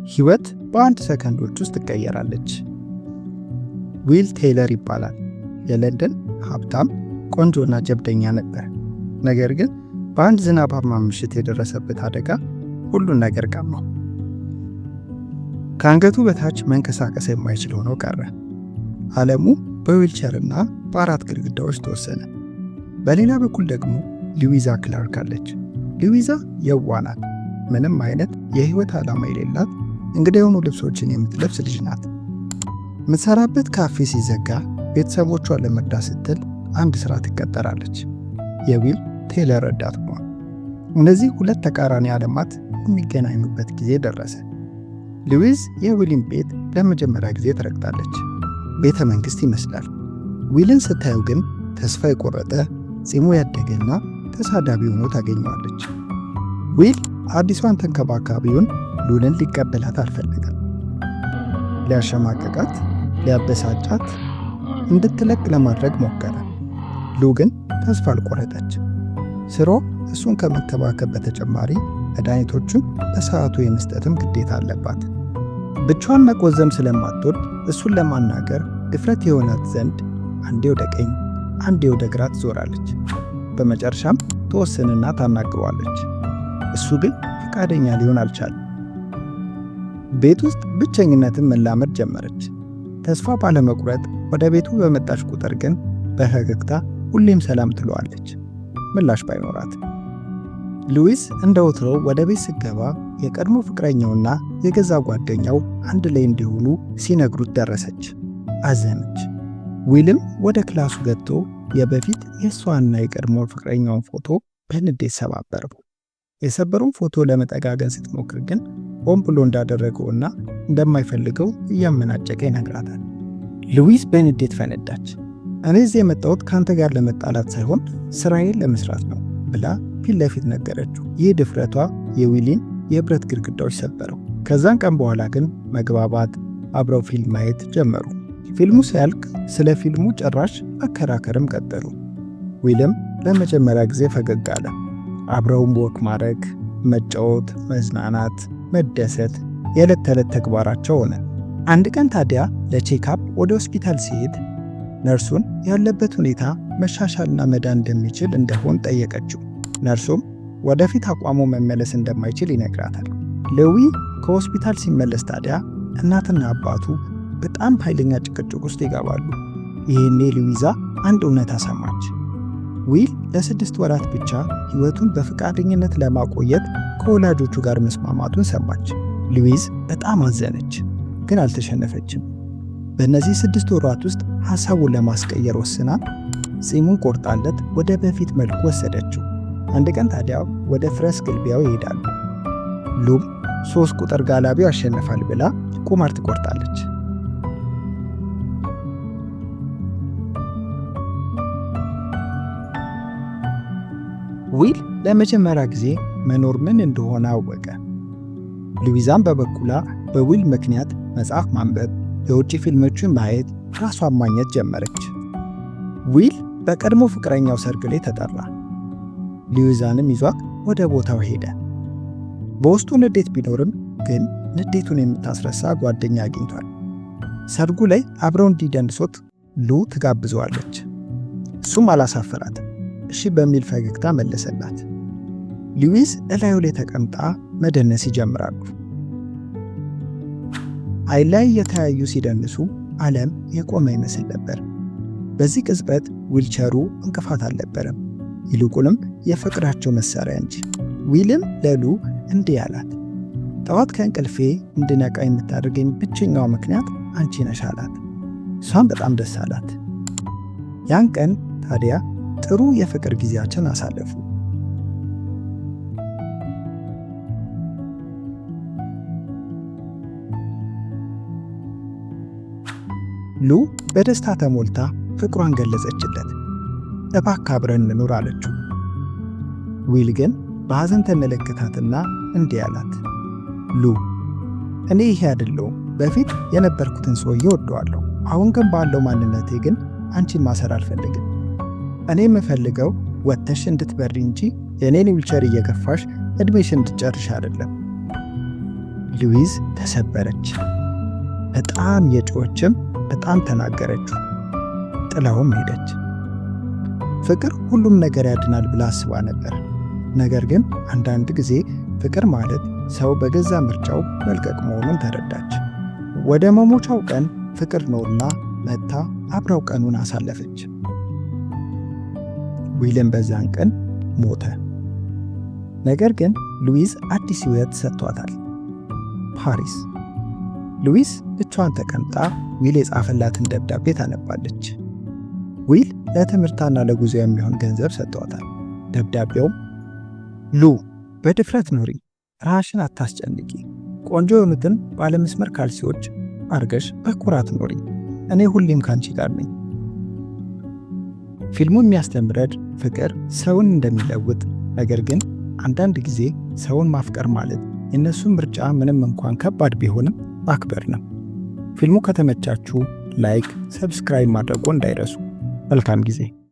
ሕይወት በአንድ ሰከንዶች ውስጥ ትቀየራለች። ዊል ቴይለር ይባላል። የለንደን ሀብታም፣ ቆንጆና ጀብደኛ ነበር። ነገር ግን በአንድ ዝናባማ ምሽት የደረሰበት አደጋ ሁሉን ነገር ቀማው። ከአንገቱ በታች መንቀሳቀስ የማይችል ሆኖ ቀረ። ዓለሙ በዊልቸርና በአራት ግድግዳዎች ተወሰነ። በሌላ በኩል ደግሞ ሉዊዛ ክላርክ አለች። ሉዊዛ የዋህ ናት። ምንም አይነት የህይወት ዓላማ የሌላት፣ እንግዳ የሆኑ ልብሶችን የምትለብስ ልጅ ናት። የምትሰራበት ካፌ ሲዘጋ ቤተሰቦቿን ለመርዳት ስትል አንድ ሥራ ትቀጠራለች። የዊል ቴይለር ረዳት መሆን። እነዚህ ሁለት ተቃራኒ ዓለማት የሚገናኙበት ጊዜ ደረሰ። ሉዊዝ የዊልን ቤት ለመጀመሪያ ጊዜ ትረግጣለች። ቤተ መንግሥት ይመስላል። ዊልን ስታየው ግን ተስፋ የቆረጠ፣ ጺሙ ያደገና ተሳዳቢ ሆኖ ታገኘዋለች። ዊል አዲሷን ተንከባካቢውን ሉልን ሊቀበላት አልፈለገም። ሊያሸማቀቃት፣ ሊያበሳጫት፣ እንድትለቅ ለማድረግ ሞከረ። ሉ ግን ተስፋ አልቆረጠች። ስሮ እሱን ከመንከባከብ በተጨማሪ መድኃኒቶቹን በሰዓቱ የመስጠትም ግዴታ አለባት። ብቻዋን መቆዘም ስለማትወድ እሱን ለማናገር ድፍረት የሆናት ዘንድ አንዴ ወደ ቀኝ አንዴ ወደ ግራ ትዞራለች። በመጨረሻም ትወስንና ታናግረዋለች። እሱ ግን ፈቃደኛ ሊሆን አልቻለም። ቤት ውስጥ ብቸኝነትን መላመድ ጀመረች። ተስፋ ባለመቁረጥ ወደ ቤቱ በመጣች ቁጥር ግን በፈገግታ ሁሌም ሰላም ትለዋለች፣ ምላሽ ባይኖራት። ሉዊስ እንደ ወትሮው ወደ ቤት ስትገባ የቀድሞ ፍቅረኛውና የገዛ ጓደኛው አንድ ላይ እንዲሆኑ ሲነግሩት ደረሰች። አዘነች። ዊልም ወደ ክላሱ ገብቶ የበፊት የእሷና የቀድሞ ፍቅረኛውን ፎቶ በንዴት ሰባበረው። የሰበረውን ፎቶ ለመጠጋገን ስትሞክር ግን ሆን ብሎ እንዳደረገውና እንደማይፈልገው እያመናጨቀ ይነግራታል። ሉዊስ በንዴት ፈነዳች። "እኔ እዚህ የመጣሁት ከአንተ ጋር ለመጣላት ሳይሆን ስራዬን ለመስራት ነው" ብላ ፊት ለፊት ነገረችው። ይህ ድፍረቷ የዊሊን የብረት ግድግዳዎች ሰበረው። ከዛን ቀን በኋላ ግን መግባባት፣ አብረው ፊልም ማየት ጀመሩ። ፊልሙ ሲያልቅ ስለ ፊልሙ ጭራሽ መከራከርም ቀጠሉ። ዊልም ለመጀመሪያ ጊዜ ፈገግ አለ። አብረውም walk ማድረግ፣ መጫወት፣ መዝናናት፣ መደሰት የዕለት ተዕለት ተግባራቸው ሆነ። አንድ ቀን ታዲያ ለ checkup ወደ ሆስፒታል ሲሄድ ነርሱን ያለበት ሁኔታ መሻሻልና መዳን እንደሚችል እንደሆን ጠየቀችው። ነርሱም ወደፊት አቋሙ መመለስ እንደማይችል ይነግራታል። ሌዊ ከሆስፒታል ሲመለስ ታዲያ እናትና አባቱ በጣም ኃይለኛ ጭቅጭቅ ውስጥ ይገባሉ። ይህኔ ሉዊዛ አንድ እውነት ሰማች። ዊል ለ6 ወራት ብቻ ሕይወቱን በፈቃደኝነት ለማቆየት ከወላጆቹ ጋር መስማማቱን ሰማች። ሉዊዝ በጣም አዘነች፣ ግን አልተሸነፈችም። በእነዚህ 6 ወራት ውስጥ ሐሳቡን ለማስቀየር ወስና ጺሙን ቆርጣለት ወደ በፊት መልኩ ወሰደችው። አንድ ቀን ታዲያ ወደ ፈረስ ግልቢያው ይሄዳሉ። ሉም 3 ቁጥር ጋላቢው ያሸንፋል ብላ ቁማር ትቆርጣለች። ዊል ለመጀመሪያ ጊዜ መኖር ምን እንደሆነ አወቀ። ሉዊዛም በበኩሏ በዊል ምክንያት መጽሐፍ ማንበብ፣ የውጭ ፊልሞችን ማየት፣ ራሷን ማግኘት ጀመረች። ዊል በቀድሞ ፍቅረኛው ሰርግ ላይ ተጠራ። ሉዊዛንም ይዟት ወደ ቦታው ሄደ። በውስጡ ንዴት ቢኖርም ግን ንዴቱን የምታስረሳ ጓደኛ አግኝቷል። ሰርጉ ላይ አብረው እንዲደንሱት ሉ ትጋብዘዋለች። እሱም አላሳፈራትም። እሺ በሚል ፈገግታ መለሰላት። ሉዊስ እላዩ ላይ ተቀምጣ መደነስ ይጀምራሉ። አይን ላይ የተያዩ ሲደንሱ ዓለም የቆመ ይመስል ነበር። በዚህ ቅጽበት ዊልቸሩ እንቅፋት አልነበረም፣ ይልቁንም የፍቅራቸው መሳሪያ እንጂ። ዊልም ለሉ እንዲህ አላት፣ "ጠዋት ከእንቅልፌ እንድነቃ የምታደርገኝ ብቸኛው ምክንያት አንቺ ነሽ" አላት። እሷም በጣም ደስ አላት። ያን ቀን ታዲያ ጥሩ የፍቅር ጊዜያቸውን አሳለፉ። ሉ በደስታ ተሞልታ ፍቅሯን ገለጸችለት። "እባክህ አብረን እንኑር" አለችው። ዊል ግን በሐዘን ተመለከታትና እንዲህ አላት፣ "ሉ፣ እኔ ይሄ አይደለሁም። በፊት የነበርኩትን ሰውዬ እወደዋለሁ። አሁን ግን ባለው ማንነቴ ግን አንቺን ማሰር አልፈልግም። እኔ የምፈልገው ወጥተሽ እንድትበሪ እንጂ የእኔን ዊልቸር እየገፋሽ ዕድሜሽን እንድትጨርሽ አይደለም።" ሉዊዝ ተሰበረች። በጣም የጮኸችም በጣም ተናገረችው። ጥላውም ሄደች። ፍቅር ሁሉም ነገር ያድናል ብላ አስባ ነበር። ነገር ግን አንዳንድ ጊዜ ፍቅር ማለት ሰው በገዛ ምርጫው መልቀቅ መሆኑን ተረዳች። ወደ መሞቻው ቀን ፍቅር ኖርና መጥታ አብረው ቀኑን አሳለፈች። ዊልም በዛን ቀን ሞተ። ነገር ግን ሉዊዝ አዲስ ሕይወት ሰጥቷታል። ፓሪስ። ሉዊስ ብቻዋን ተቀምጣ ዊል የጻፈላትን ደብዳቤ ታነባለች። ዊል ለትምህርቷና ለጉዞ የሚሆን ገንዘብ ሰጥቷታል። ደብዳቤውም ሉ፣ በድፍረት ኑሪ፣ ራስሽን አታስጨንቂ፣ ቆንጆ የሆኑትን ባለመስመር ካልሲዎች አርገሽ በኩራት ኑሪ፣ እኔ ሁሌም ካንቺ ጋር ነኝ። ፊልሙ የሚያስተምረን ፍቅር ሰውን እንደሚለውጥ፣ ነገር ግን አንዳንድ ጊዜ ሰውን ማፍቀር ማለት የእነሱን ምርጫ ምንም እንኳን ከባድ ቢሆንም ማክበር ነው። ፊልሙ ከተመቻችሁ like፣ subscribe ማድረግዎን እንዳይረሱ። መልካም ጊዜ።